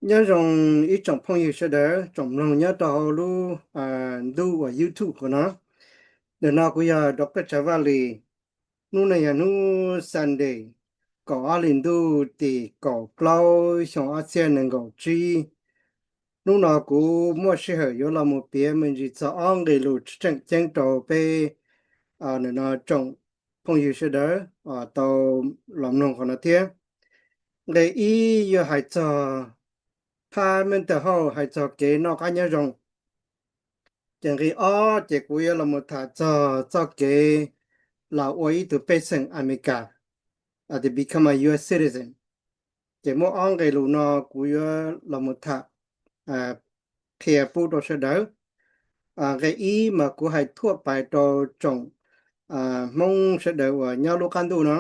Nyob zoo ib tsoom phooj ywg sawv daws, tsoom mloog nyob rau hauv lub ntuj uas YouTube hauv no. Ntawm no kuv yog Doctor Tshav Vaj Lis. Hnub no yog hnub Sunday, kaum ob hlis ntuj tim kaum plaub xyoo ob txhiab nees nkaum tsib. Hnub no kuv muaj sij hawm yuav los mus piav me ntsis txog ob nqe lus tseem ceeb rau peb tsoom phooj ywg sawv daws tau los mloog qhov no thiab. Nqe ib yuav hais txog phab mental health, hais txog kev noj qab nyob zoo. Ces nqe ob ces kuv yuav los mus tham txog txoj kev los ua ib tug pej xeem Amelikas, to become a U S citizen. Ces muaj ob nqe lus no kuv yuav los mus tham qhia pub rau sawv daws. Nqe ib mas kuv hais thuaj pais rau tsoom Hmoob sawv daws uas nyob lub qab ntuj no.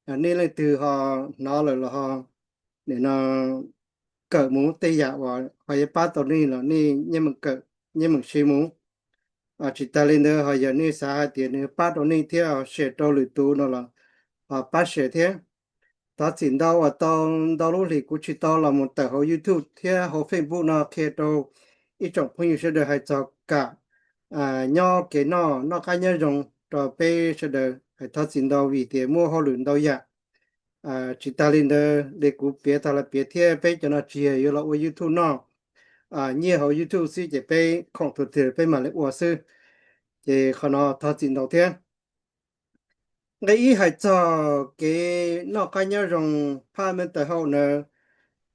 Nej leej twg ho hnov lawm los ho, nim no kawm mus tej yam uas ho yuav pab tau nej los nej yeej meem kawm, yeej meem siv mus. Tsis tas li ntawd ho yog nej xav hais tias nws pab rau nej thiab ho share rau lwm tus no los ho pab share thiab. Thov txim ntau uas tau ntau lub hlis kuv tsis tau los mus tawm hauv YouTube thiab hauv Facebook no qhia rau ib tsoom phooj ywg sawv daws hais txog kam nyob kev noj, noj qab nyob zoo rau peb sawv daws. Hais thov txim ntau vim tias muaj hauj lwm ntau yam. Tsis tas li ntawd li kuv piav tag los piav thiab, peb cov no tsis yog yuav los ua YouTube noj, nyiaj hauv YouTube xwb ces peb khoom tau twg peb mam li ua xwb. Ces qhov no thov txim ntau thiab. Nqe ib hais txog kev noj qab nyob zoo, phab mental health na,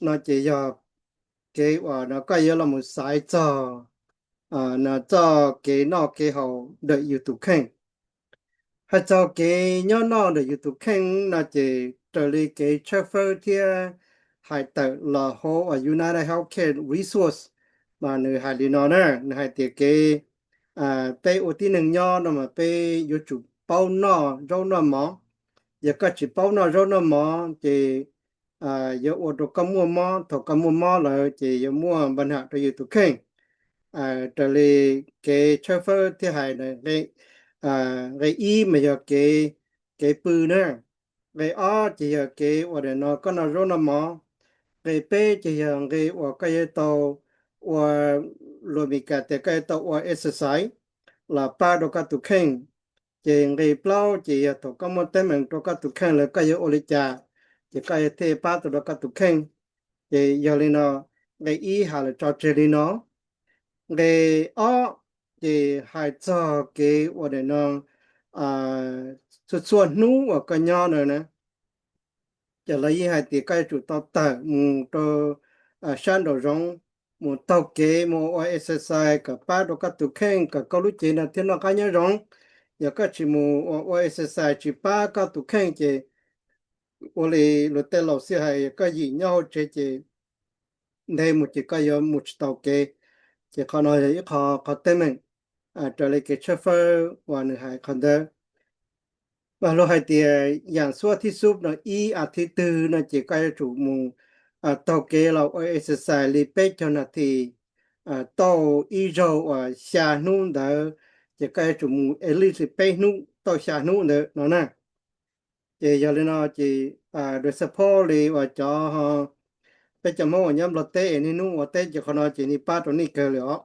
no ces yog kev uas no koj yuav los mus xaiv txog txoj kev noj kev haus ntawm yus tus kheej. Hais txog kev nyob noj ntawm yus tus kheej no ces raws li kev tshawb fawb thiab hais tawm los hauv United Healthcare Resource mas nws hais li no na, nws hais tias kev peb ua tib neeg nyob no mas peb yuav tsum paub noj zaub noj mov. Yog koj tsis paub noj zaub noj mov ces yuav ua rau koj muaj mob, thaum koj muaj mob lawm ces yuav muaj npa nham rau yus tus kheej. Raws li kev tshawb fawb thiab hais, nqe ib mas yog kev pw na, nqe ob ces yog kev ua daim no koj noj zaub noj mov, nqe peb ces yog nqe uas koj yuav tau ua, lus Amelikas tias koj yuav tau ua exercise los pab rau koj tus kheej. Ces nqe plaub ces yog thaum koj muaj teeb meem rau koj tus kheej lawm koj yuav ua li cas, ces koj yuav thiaj pab tau rau koj tus kheej. Ces yog li no, nqe ib hais los tso tseg li no. Nqe ob ces hais txog kev ua daim no txhua txhua hnub uas koj nyob na na, ces lawv yeej hais tias koj yuav tsum tau tawm mus rau sab nraum zoov, mus taug kev mus ua exercise kom pab rau koj tus kheej kom koj lub cev no thiaj noj qab nyob zoo. Yog koj tsis mus ua ua exercise tsis pab koj tus kheej ces ua li luag tej laus xij hais, koj yim nyob hauv tsev ces nthe mus ces koj yuav mus tsis taus kev. Ces qhov no yog ib qho qhov teeb meem raws li kev tshawb fawb uas nws hais qhov ntawd. Mas luag hais tias yam xuab thib xub no ib as thiv twg no ces koj yuav tsum mus taug kev los ua exercise li peb caug nas this tauj ib zaug uas xya hnub ntawd, ces koj yuav tsum mus at least li peb hnub tauj xya hnub ntawd no na. Ces yog li no ces, example li uas cov, peb cov Hmoob uas nyob Nplog teb es niaj hnub ua teb ces qhov no ces nws pab rau nej kawg li os.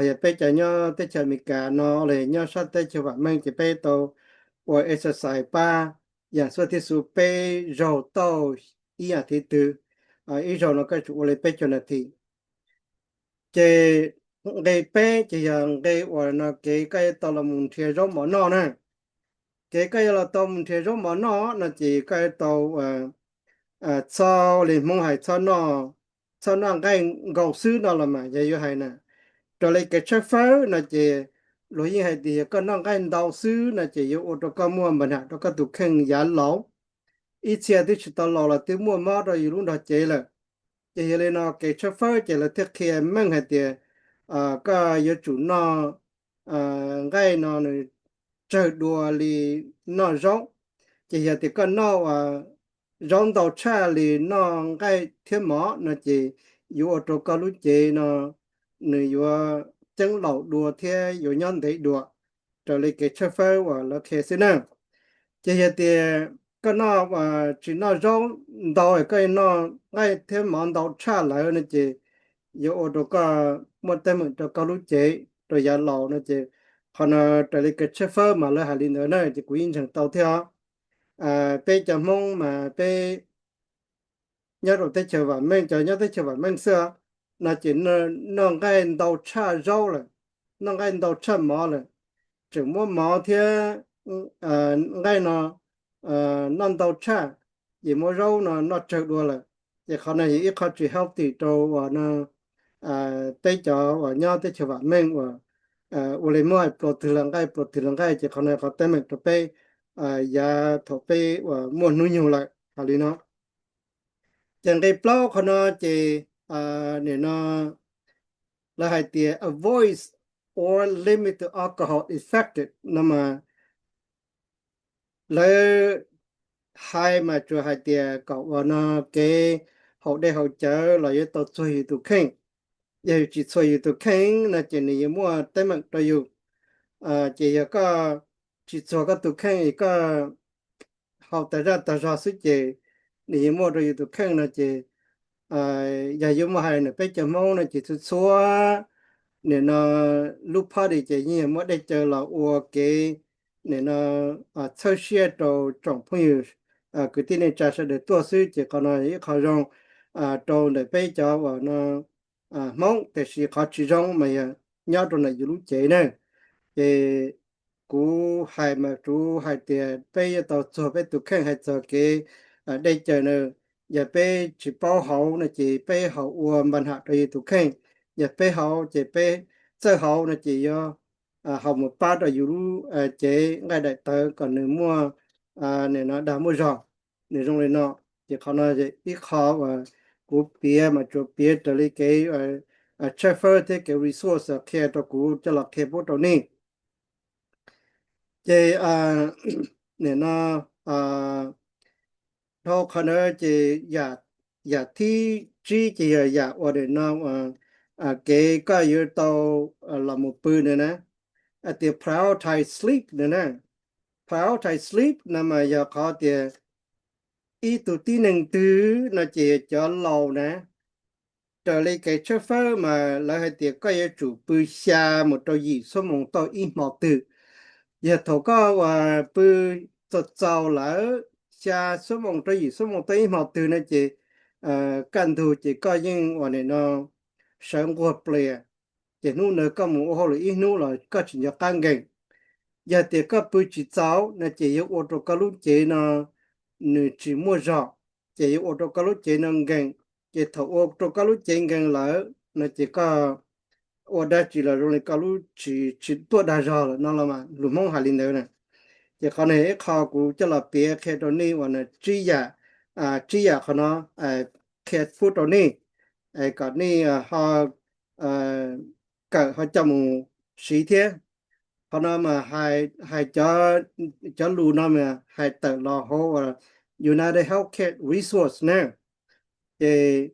Yog peb cov nyob teb chaws Amelikas no los nyob sab teb chaws vam meej ces peb tau ua exercise pab yam xuab thib xub peb zaug tauj ib as thiv twg. Ib zaug no koj yuav tsum ua li peb caug nas this. Ces nqe peb ces yog nqe uas no kev koj yuav tau los mus nrhiav zaub mov noj na. Kev koj yuav los tau mus nrhiav zaub mov noj no ces koj yuav tau txhob, li Hmoob hais, txhob noj nqaij nkaus xwb no los mas yog yuav hais na. Raws li kev tshawb fawb no ces luag yeej hais tias yog koj noj nqaij ntau xwb no ces yuav ua rau koj muaj npa nam rau koj tus kheej yav laus. Ib txhia twb tsis tau laus los twb muaj mob rau yus lub nrog cev lawm. Ces yog li no kev tshawb fawb ces lawv thiaj qhia meej hais tias koj yuav tsum noj nqaij no nws tsawg dua li noj zaub. Ces yog tias koj noj uas zaub ntau tshaj li noj nqaij thiab mov no ces yuav ua rau koj lub cev no nws yuav ceeb laus dua thiab yuav nyob ntev dua, raws li kev tshawb fawb uas lawv qhia xwb na. Ces yog tias koj noj, tsis noj zaub ntau, koj noj nqaij thiab mov ntau tshaj lawm no ces yuav ua rau koj muaj teeb meem rau koj lub cev rau yav laus no ces qhov no raws li kev tshawb fawb mas lawv hais li ntawd na ces kuv yeej ntseeg tau thiab os. Peb cov Hmoob mas peb nyob rau teb chaws vam meej, cov nyob teb chaws vam meej xwb no ces noj nqaij ntau tshaj zaub lawm, noj nqaij ntau tshaj mov lawm, tseem muab mov thiab nqaij no noj ntau tshaj, ces muab zaub no noj tsawg dua lawm. Ces qhov no yog ib qho tsis healthy rau uas no peb cov uas nyob teb chaws vam meej uas ua li muab pluas twg los nqaij, pluas twg los nqaij, ces qhov no qhov teeb meem rau peb yav thaum peb uas muaj hnub nyoog lawm hais li no. Ces nqe plaub qhov no ces nim no lawv hais tias avoid or limit the alcohol affected no mas lawv hais mas tsuas hais tias kom uas no kev haus dej haus cawv los yuav tau txuag yus tus kheej. Yog yus tsis txuag yus tus kheej no ces nws yuav muaj teeb meem rau yus. Ces yog koj tsis txuag koj tus kheej, koj haus tas zaj tas zog xwb ces nws yuav muaj rau yus tus kheej no ces yog yuav muaj hais ntawm peb cov Hmoob no ces txhua txhua nim no lub party ces yeej yog muab dej cawv los ua kev nim no txhawb siab rau tsoom phooj ywg kwv tij neej tsa sawv daws tuaj xwb ces qhov no ib qho zoo rau ntawm peb cov uas no Hmoob, tiam sis qhov tsis zoo mas yog nyob rau ntawm yus lub cev na. Ces kuv hais mas kuv hais tias peb yuav tau txuag peb tus kheej hais txog kev dej cawv na. Yog peb tsis paub haus no ces peb haus ua npa ham rau yus tus kheej. Yog peb haus ces peb txawj haus no ces yuav haus mus pab rau yus lub cev nqaij daim tawv kom nws muaj nim no dag muaj zog. Nws zoo li no. Ces qhov no ib qho uas kuv piav mas tsuas piav raws li kev tshawb fawb thiab kev resource qhia rau kuv coj los qhia pub rau nej. Ces nim no dhau qhov ntawd ces yam thib tsib ces yog yam uas nim no kev koj yuav tau los mus pw na, tias prioritize sleep na. Prioritize sleep no mas yog qhov tias ib tug tib neeg twg no ces cov laus na, raws li kev tshawb fawb mas lawv hais tias koj yuav tsum pw xya mus rau yim xuab moos tau ib hmo twg. Yog thaum koj uas pw txaus txaus lawm, xya xuab moos rau yim xuab moos tau ib hmo twg no ces kaj ntug ces koj yeej uas nim no sawv nquag plias, ces hnub ntawd koj mus ua hauj lwm ib hnub los koj tsis nco qab nkees. Yog tias koj pw tsis txaus no ces yuav ua rau koj lub cev no nws tsis muaj zog, ces yuav ua rau koj lub cev no nkees. Ces thaum ua rau koj lub cev nkees lawm no ces koj ua dab tsi los zoo li koj lub tsis tsis tuaj dag zog lawm no los mas lus Hmoob hais li ntawd na. Ces qhov no ib qho kuv coj los piav qhia rau nej uas tsib yam, tsib yam qhov no qhia pub rau nej kom nej ho kawm ho coj mus siv thiab. Qhov no mas hais cov lus no mas hais tawm los hauv United Healthcare Resource na. Ces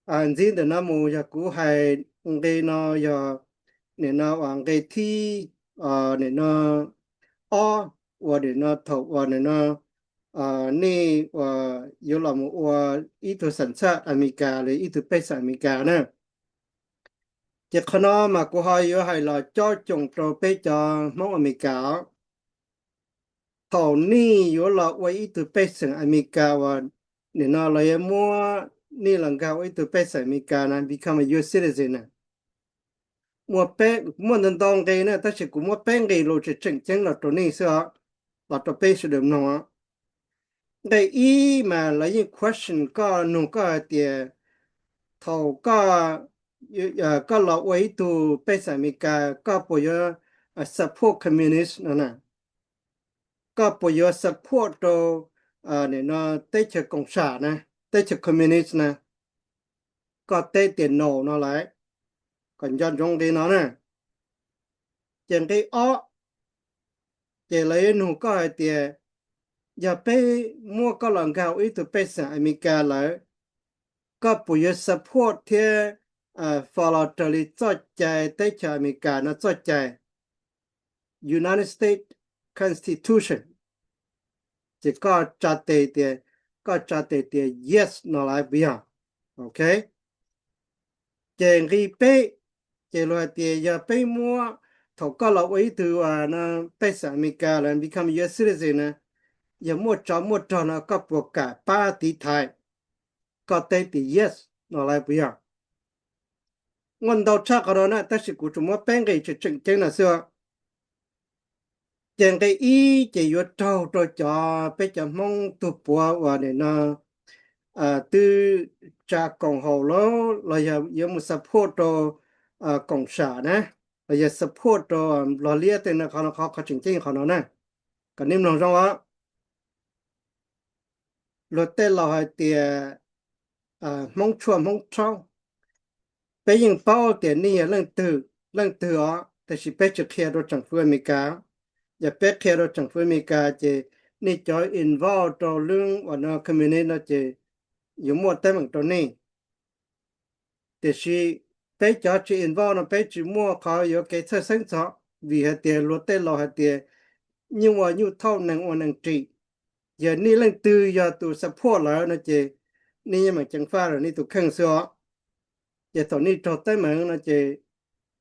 ntxiv ntawm no mus yog kuv hais nqe no yog nim no uas nqe thib nim no ob uas nim no thaum uas nim no nej uas yuav los mus ua ib tug xam xaj Amelikas los ib tug pej xeem Amelikas na. Ces qhov no mas kuv ho yuav hais los cob coom rau peb cov Hmoob Amelikas os. Thaum nej yuav los ua ib tug pej xeem Amelikas uas nim no los yuav muab nej los nkag ua ib tug pej xeem Amelikas na, become a U S citizen na, muaj ntau ntau nqe na, tab sis kuv muab peb nqe lus tseem tseem ceeb los rau nej xwb os, los rau peb sawv daws mloog os. Nqe ib mas lawv yeej question koj, nug koj hais tias thaum koj, koj los ua ib tug pej xeem Amelikas koj puas yuav support communist no na? Koj puas yuav support rau nim no teb chaws koom sam na, teb chaws communist na? Koj teb tias no no lawm, kom nco ntsoov nqe no na. Ces nqe ob, ces lawv yuav nug koj hais tias yog peb muab koj los nkag ua ib tug pej xeem Amelikas lawm, koj puas yuav support thiab follow raws li txoj cai teb chaws Amelikas no txoj cai, United States Constitution? ces koj tsa tes tias, koj tsa tes tias yes no lawm puas yog? Ok. Ces nqe peb, ces luag hais tias yog peb muab, thaum koj los ua ib tug pej xeem Amelikas lawm, become U S citizen na, yog muaj tsov muaj rog no koj puas kam pab tiv thaiv? Koj teb tias yes no lawm puas yog? Muaj ntau tshaj qhov no na, tab sis kuv tsuas muab peb nqe tseem tseem ceeb no xwb. Ces nqe ib ces yuav raug rau cov, peb cov Hmoob tug puav uas nim no twb tsa koom haum los, los yog yuav mus support rau koom sam na, los yog support rau Nplog liab tej no, qhov no qhov, qhov tseem ceeb qhov no na, kom nej mloog zoo os. Luag tej laus hais tias Hmoob tshuaj Hmoob rhaub. Peb yeej paub tias nej yog leej twg, leej twg os, tab sis peb tsis qhia rau tsoom fwv Amelikas. Yog peb qhia rau tsoom fwv Amelikas ces nej cov involve rau lub uas no communist no ces yuav muaj teeb meem rau nej. Tiam sis peb cov tsis involve no peb tsis muaj qhov yuav kev txhawj xeeb txog, vim hais tias luag tej laus hais tias nyuj ua nyuj thauj, neeg ua neeg ris. Yog nej leej twg yog tus support lawm no ces nej yeej meem ceev faj lawm nej tus kheej xwb os. Ces thaum nej raug teeb meem no ces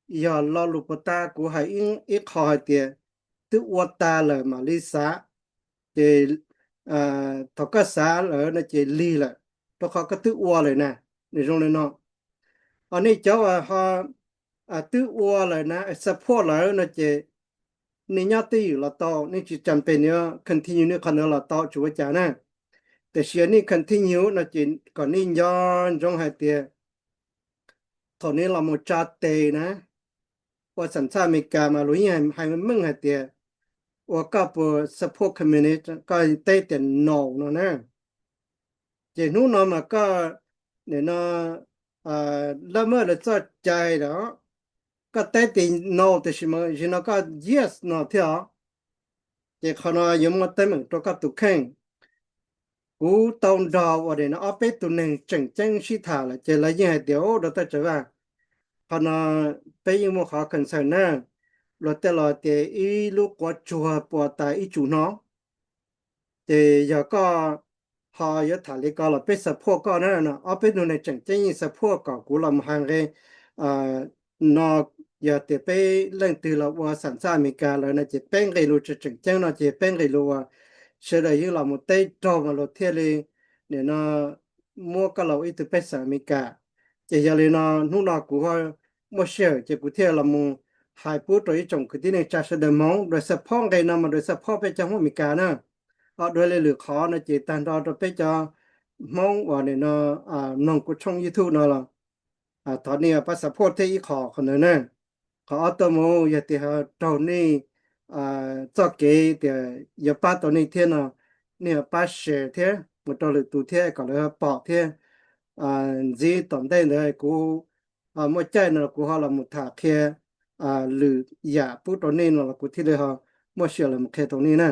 yog lo lus puas tas kuv hais ib qho hais tias twb ua tas lawm mam li xav, ces thaum koj xav lawm no ces lig lawm, rau qhov koj twb ua lawm na. Nws zoo li no, nej cov uas ho twb ua lawm na, support lawm no ces nej nyob twj ywm los tau, nej tsis cam pes yuav continue nej qhov ntawd los tau tsis ua cas na. Tiam sis yog nej continue no ces kom nej nco ntsoov hais tias thaum nej los mus tsa tes na, ua xam xaj Amelikas mas luag yeej hais meej hais tias ua koj puas support communist, koj teb tias no no na. Ces hnub no mas koj nim no lab maj lawv txoj cai lawm, koj teb tias no tiam sis mas zaum no koj yes no thiab os. Ces qhov no yuav muaj teeb meem rau koj tus kheej. Kuv tau nrog uas nim no ob peb tug neeg tseem ceeb sib tham lawm ces lawv yeej hais tias, ub, doctor Tsawv Vaj, qhov no peb yeej muaj qhov concern na. Luag tej laus tias ib lub quav tsuag puas tas ib tsum hno. Ces yog koj ho yuav tham li ko los peb support koj na no. Ob peb tug neeg tseem ceeb yeej support kom kuv los mus hais nqe no. Yog tias peb leej twg los ua xam xaj Amelikas lawm no ces peb nqe lus tseem ceeb no ces peb nqe lus uas sawv daws yeej los mus teb raug mas luag thiaj li nim no muab koj los ua ib tug pej xeem Amelikas. Ces yog li no hnub no kuv muaj sij hawm ces kuv thiaj los mus hais pub rau ib tsoom kwv tij neej tsa sawv daws Hmoob, dua support nqe no mas dua support peb cov Hmoob Amelikas na. Ho dua li lwm qhov no ces tag nrho rau peb cov Hmoob uas nim no mloog kuv tshooj YouTube no los thov nej pab support thiab ib qho qhov ntawd na. Qhov ob tuaj mus yog tias raug nej txoj kev tias yuav pab tau nej thiab no, nej pab share thiab mus rau lwm tus thiab kom lawv pom thiab. Ntxiv tom ntej ntawd kuv muaj caij no kuv ho los mus tham qhia lwm yam pub rau nej no los kuv thiaj li ho muaj sij hawm los mus qhia tau nej na.